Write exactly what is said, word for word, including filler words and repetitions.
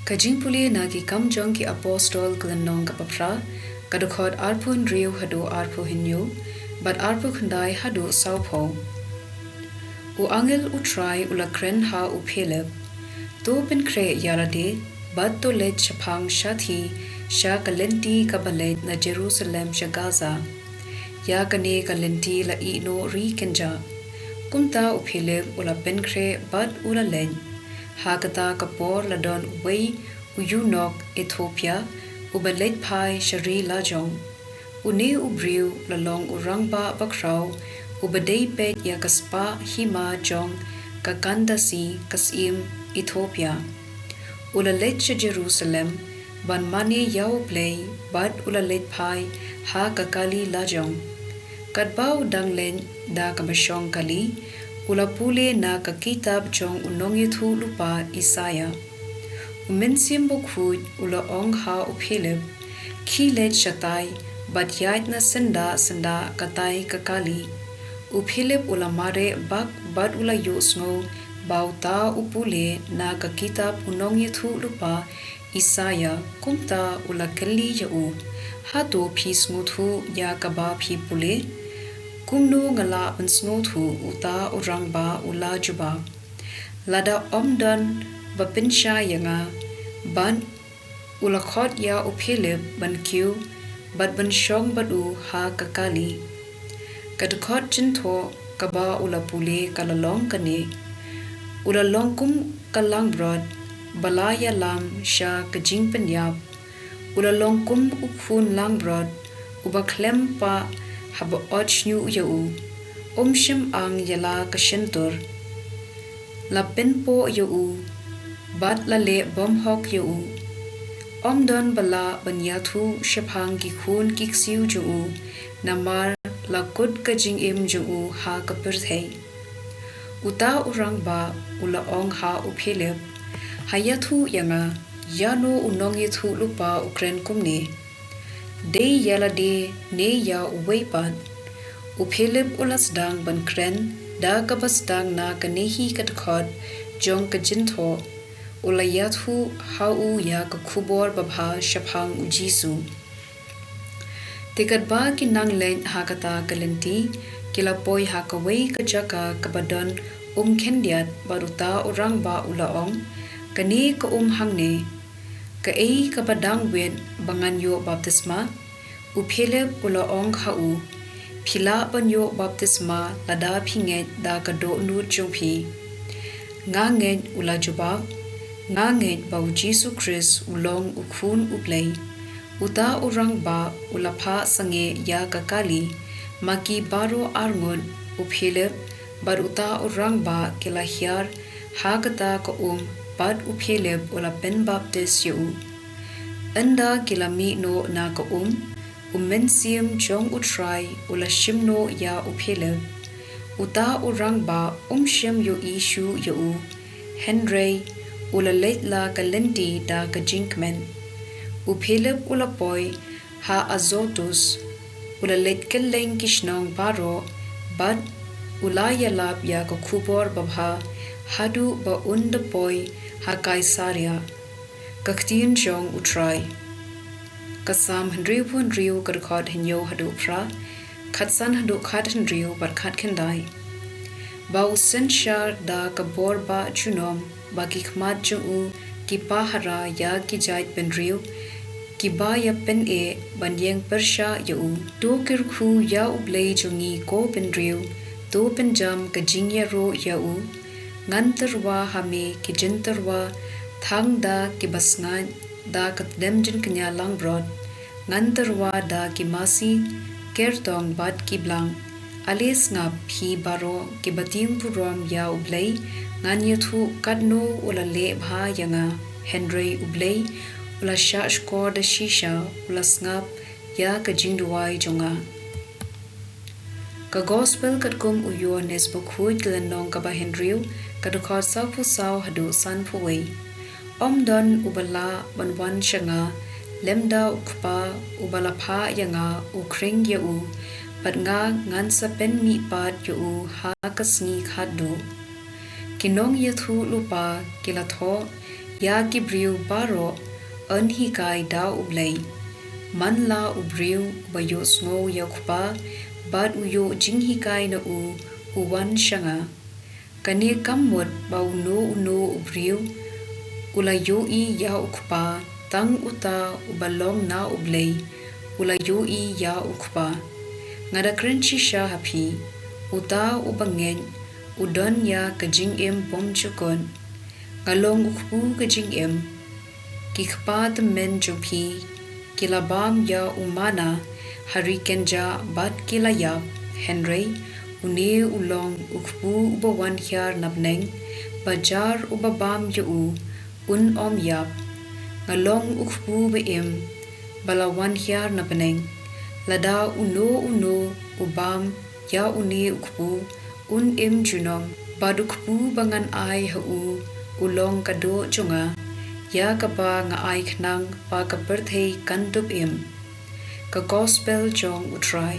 Ka jingpule na Ki Kam jong ki Apostol, ka lynnong kaba phra, ka dkhot arphew hynriew haduh arphew hynñiew, bad arphew khyndai haduh sawphew. U angel U Trai u la kren ha u Philip: To pynkhreh ïa lade, bad to leit shaphang shathie sha ka lynti kaba leit na Jerusalem sha Gaza. Ïa kane ka lynti la ïehnoh ri kynjah. Kumta u Philip u la pynkhreh bad u la leit. Ha kata ka por la don uwei u eunuch Ethiopia, uba leit phai sha ri lajong. Une u briew la long u rangbah bakhraw, uba dei peit ïa ka spah hima jong ka Kandasi, ka syiem Ethiopia. U la leit sha Jerusalem ban mane ïa U Blei, bad u la leit phai ha ka kali lajong. Katba u dang leit da kaba shong kali, u la pule na ka kitab jong u nongïathuhlypa Isaïah. U Mynsiem Bakhuid u la ong ha u Philip: Khie leit shatai, bad ïaid na syndah syndah katai ka kali. U Philip u la mareh bak bad u la ïohsngew ba uta u pule na ka kitab u nongïathuhlypa Isaïah. Kumta u la kylli ïa u: Hato phi sngewthuh ïa kaba phi pule? Kumno nga lah ban sngewthuh? uta u rangbah u la jubab. Lada ym don ba pynshai ïa nga. Bad u la khot ïa u Philip ban kiew bad ban shong bad u ha ka kali. Ka dkhot jynthoh kaba u la pule ka la long kane: U la long kum ka langbrot ba la ïalam sha ka jingpynïap. U la long kum u khun langbrot uba khlem pah haba ot shñiuh ïa u. Um shym ang ïa la ka shyntur. La pynpoh ïa u, bad la leh bymhok ïa u. Ym don ba lah ban ïathuh shaphang ki khun ki ksiew jong u, namar la kut ka jingim jong u ha ka pyrthei. Uta u rangbah u la ong ha u Philip: Ha ïathuh ïa nga, ïano u nongïathuhlypa u kren kumne? Dei ïa lade ne ïa uwei pat? U Philip u la sdang ban kren da kaba sdang na kane hi ka dkhot jong ka jynthoh. U la ïathuh ha u ïa ka khubor babha shaphang U Jisu. Te katba ki nang leit ha kata ka lynti, ki la poi ha kawei ka jaka kaba don um khyndiat, bad uta u rangbah u la ong: Kane ka um hangne: Kaei kaba dang wit ba ngan ïoh baptisma? U Philip u la ong ha u: Phi lah ban ïoh baptisma lada phi ngeit da ka dohnud jong phi. Nga ngeit, u la jubab, nga ngeit ba U Jisu Khrist u long U Khun U Blei. Uta u rangbah u la phah sangeh ïa ka kali. Ma ki baroh arngut, u Philip bad uta u rangbah ki la hiar ha kata ka um, bad u Philip u la pynbaptis ïa u. Ynda ki la mih noh na ka um, u Mynsiem jong U Trai u la shim noh ïa u Philip. Uta u rangbah um shym ïohi shuh ïa u, hynrei u la leit la ka lynti da ka jingkmen. U Philip u la poi ha Azotus, u la leit kylleng ki shnong baroh, bad u la ïalap ïa ka khubor babha haduh ba un da poi ha Kaisaria. Ka ktien jong U Trai. Ka Salm hynriewphew hynriew, ka dkhot hynñiew haduh phra, khatsan haduh khathynriew bad khatkhyndai. Ba u synshar da ka bor ba junom, ba ki khmat jong u ki pahara ïa ki jaitbynriew kiba ïa pyneh ban ïeng pyrshah ïa u. To kyrkhu ïa U Blei jong ngi, ko bynriew, to pynjam ka jingïaroh ïa u. Ngan tyrwa ha me ki jyntyrwa, thang da ki basngaid, da ka tdem jingkñia langbrot. Ngan tyrwa da ki masi, kyrtong bad ki blang. Ale sngap, phi baroh kiba tieng burom ïa U Blei, ngan ïathuh katno u la leh bha ïa nga. Hynrei U Blei u la shahshkor da shisha, u la sngap ïa ka jingduwai jong nga. Ka Gospel katkum u Ïoannis Bakhuid, ka lynnong kaba hynriew, ka dkhot sawphew saw haduh sanphew wei. Ym don uba lah ban wan sha nga, lymda U Kpa uba la phah ïa nga u khring ïa u, bad nga ngan sa pynmihpat ïa u ha ka sngi khatduh. Ki nongïathuhlypa ki la thoh Ia ki briew baroh yn hikai da U Blei. Manla u briew uba ïohsngew ia U Kpa bad u ïoh jinghikai na U, u wan sha Nga. Kane kam mut ba uno uno u briew u la ïohi ia U Kpa; tang uta uba long na U Blei u la ïohi ia U Kpa. Nga da kren shisha ha phi, uta uba ngeit u don ia ka jingim bymjukut. Nga long u kpu ka jingim. Ki kpa tymmen jong phi ki la bam ia u manna ha ri kynjah bad ki la iap: hynrei une u long u kpu uba wan hiar na bneng, ba jar uba bam ia u un ym iap. Nga long u kpu ba-im ba la wan hiar na bneng. Lada uno uno u bam ia une u kpu un im junom; bad u kpu ba Ngan ai ha u u long ka doh jong Nga, ia kaba Nga ai khnang ba ka pyrthei kan dup im. Ka Gospel jong U Trai.